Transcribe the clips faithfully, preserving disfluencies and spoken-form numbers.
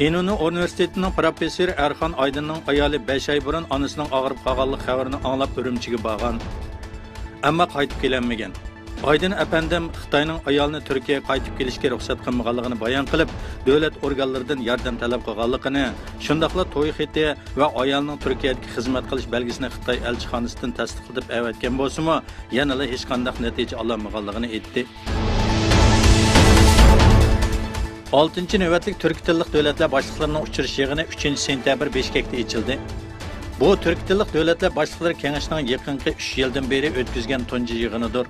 ئىنونۇ ئۇنىۋېرسىتېتىنىڭ پروفېسسورى ئەرخان ئايدىننىڭ ئايالى بەش ئاي بۇرۇن ئانىسىنىڭ ئاغرىپ قالغانلىق خەۋىرىنى ئاڭلاپ ئۈرۈمچىگە بارغان. ئەمما قايتىپ كېلەلمىگەن. ئايدىن ئەپەندىم خىتاينىڭ ئايالىنى تۈركىيەگە قايتىپ كېلىشكە رۇخسەت قىلمىغانلىقىنى بايان قىلىپ، دۆلەت ئورگانلىرىدىن ياردەم تەلەپ قىلغانلىقىنى، شۇنداقلا توي خېتى ۋە ئايالىنىڭ تۈركىيەدىكى خىزمەت قىلىش بەلگىسىنى خىتاي ئەلچىخانىسىدىن تەستىقلىتىپ ئەۋەتكەن بولسىمۇ، يەنىلا ھېچقانداق نەتىجە ئالالمىغانلىقىنى ئېيتتى. ئالتىنچى نۆۋەتلىك تۈركىي تىللىق دۆلەتلەر باشلىقلىرىنىڭ ئۇچرىشىش يىغىنى ئۈچىنچى سېنتەبىر بىشكەكتە ئېچىلدى. بۇ تۈركىي تىللىق دۆلەتلەر باشلىقلىرى كېڭىشىنىڭ يېقىنقى ئۈچ يىلدىن بېرى ئۆتكۈزگەن تۇنجى يىغىنىدۇر.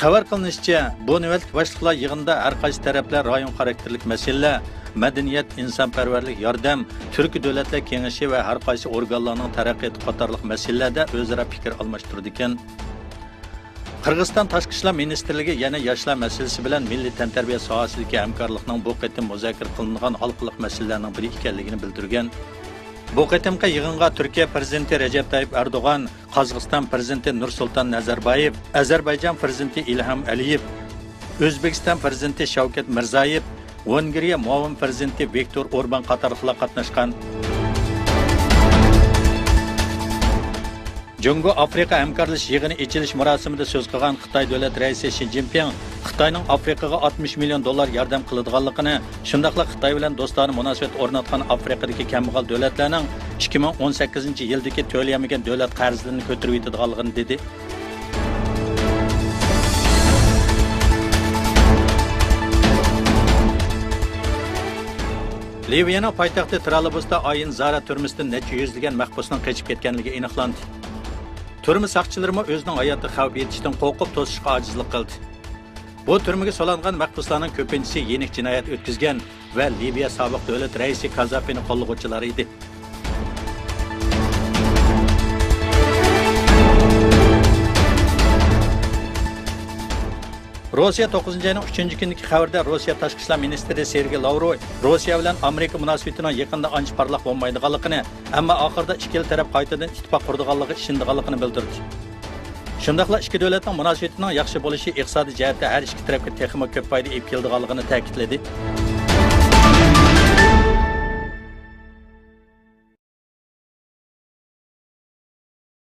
خەۋەر قىلىنىشىچە، بۇ نۆۋەتلىك باشلىقلار يىغىنىدا ھەر قايسى تەرەپلەر رايون خاراكتېرلىك مەسىلىلەر، مەدەنىيەت، ئىنسانپەرۋەرلىك ياردەم، تۈركىي دۆلەتلەر كېڭىشى ۋە ھەر قايسى ئورگانلارنىڭ تەرەققىياتى قاتارلىق مەسىلىلەردە ئۆزئارا پىكىر ئالماشتۇرىدىكەن. قىرغىزىستان تاشقى ئىشلار مىنىستىرلىكى يەنە ياشلار مەسىلىسى بىلەن مىللىي تەنتەربىيە ساھەسىدىكى ھەمكارلىقنىڭ بۇ قېتىم مۇزاكىرە قىلىنىدىغان ھالقىلىق مەسىلىلەرنىڭ بىرى ئىكەنلىكىنى بىلدۈرگەن. بۇ قېتىمقى يىغىنغا تۈركىيە پىرېزىدېنتى رەجەپ تايىپ ئەردوغان، قازاقىستان پىرېزىدېنتى نۇرسۇلتان نەزەربايېۋ، ئەزەربەيجان پىرېزىدېنتى ئىلھام ئەلىيېۋ، ئۆزبېكىستان پىرېزىدېنتى شەۋكەت مىرزىيېۋ، ۋېنگرىيە مۇئاۋىن پىرېزىدېنتى ۋىكتور ئوربان قاتارلىقلار قاتناشقان. جۇڭگو ئافرىقا ھەمكارلىشىش يىغىنى ئېچىلىش مۇراسىمىدا سۆز قىلغان خىتاي دۆلەت رەئىسى شى جىنپىڭ خىتاينىڭ ئافرىقىغا ئاتمىش مىليون دوللار ياردەم قىلىدىغانلىقىنى، شۇنداقلا خىتاي بىلەن دوستانە مۇناسىۋەت ئورناتقان ئافرىقىدىكى كەمبەغەل دۆلەتلەرنىڭ ئىككى مىڭ ئون سەككىزىنچى يىلدىكى تۆلىيەلمىگەن دۆلەت قەرزلىرىنى كۆتۈرۈۋېتىدىغانلىقىنى دېدى. لىۋىيەنىڭ پايتەختى ترالىبۇستا ئايىن زارا تۈرمىسىدىن نەچچە يۈزلىگەن مەھبۇسنىڭ قېچىپ كەتكەنلىكى ئېنىقلاندى. تۈرمە ساقچىلىرىمۇ ئۆزىنىڭ ھاياتىغا خەۋپ يېتىشتىن قورقۇپ توسۇشقا ئاجىزلىق قىلدى. بۇ تۈرمىگە سولانغان مەھبۇسلارنىڭ كۆپىنچىسى يېنىك جىنايەت ئۆتكۈزگەن ۋە لىۋىيە سابىق دۆلەت رەئىسى كازافىنى قوللىغۇچىلار ئىدى. روسىيە توققۇزىنچى ئاينىڭ ئۈچىنچى كۈنىدىكى خەۋىرىدە روسىيە تاشقى ئىشلار مىنىستىرى سېرگېي لاۋروۋ روسىيە بىلەن ئامېرىكا مۇناسىۋىتىنىڭ يېقىندا ئانچە پارلاق بولمايدىغانلىقىنى، ئەمما ئاخىرىدا ئىككىلا تەرەپ قايتىدىن ئىتتىپاق قۇرىدىغانلىقىغا ئىشىنىدىغانلىقىنى بىلدۈردى. شۇنداقلا ئىككى دۆلەتنىڭ مۇناسىۋىتىنىڭ ياخشى بولۇشى ئىقتىسادىي جەھەتتە ھەر ئىككى تەرەپكە تېخىمۇ كۆپ پايدا ئېلىپ كېلىدىغانلىقىنى تەكىتلىدى.